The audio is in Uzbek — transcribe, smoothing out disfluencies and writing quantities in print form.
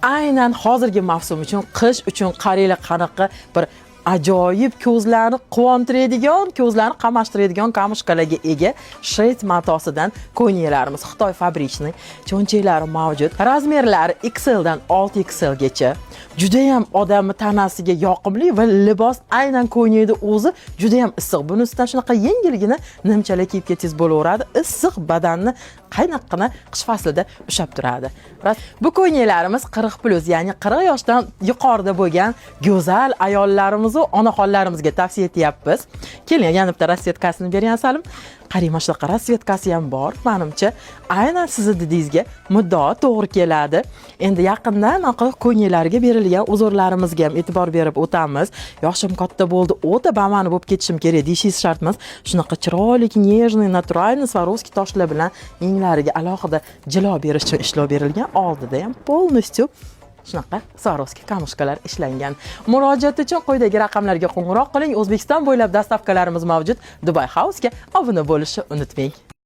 Aynan hozirgi mavsum uchun, qish uchun, qaranglar, qanaqa bir ajoyib, ko'zlarni quvontiradigan, ko'zlarni qamashtiradigan камушка larga ega шерсть matosidan ko'ylaklarimiz, Xitoy фабричный, cho'nchaklari mavjud. Размер lari XL dan 6XL gacha. Judayam odamni tanasiga yoqimli va libos, aynan ko'ylakni o'zi judayam issiq. Buni ustidan shunaqa yengilgina nimchalar kiyib ketsangiz bo'laveradi. Issiq badanni qaynoqqina qish faslida ushlab turadi. Bu ko'ylaklarimiz 40+, ya'ni 40 yoshdan yuqorida bo'lgan go'zal ayollarimiz va onaxonlarimizga tavsiya etyapmiz. Keling, yana bitta расцветка sini bering, Salim. Qarang, mana shunaqa расцветка si ham bor. Manimcha, aynan sizni didingizga muddao to'g'ri keladi. Endi yaqindan anaqa ko'ylaklarga berilgan узор larimizga ham e'tibor berib o'tamiz. Yoshim katta bo'ldi, o'ta bama'ni bo'lib ketishim kerak deyishingiz shart emas. Shunaqa chiroyli, нежный, натуральный Swarovski toshlar bilan yenglariga alohida jilo berish uchun ishlov berilgan. Oldida ham полностью shunaqa Swarovski камушка lar ishlangan. Murojaat uchun quyidagi raqamlarga qo'ng'iroq qiling. O'zbekiston bo'ylab доставка larimiz mavjud. Dubai House'ga obuna bo'lishni unutmang.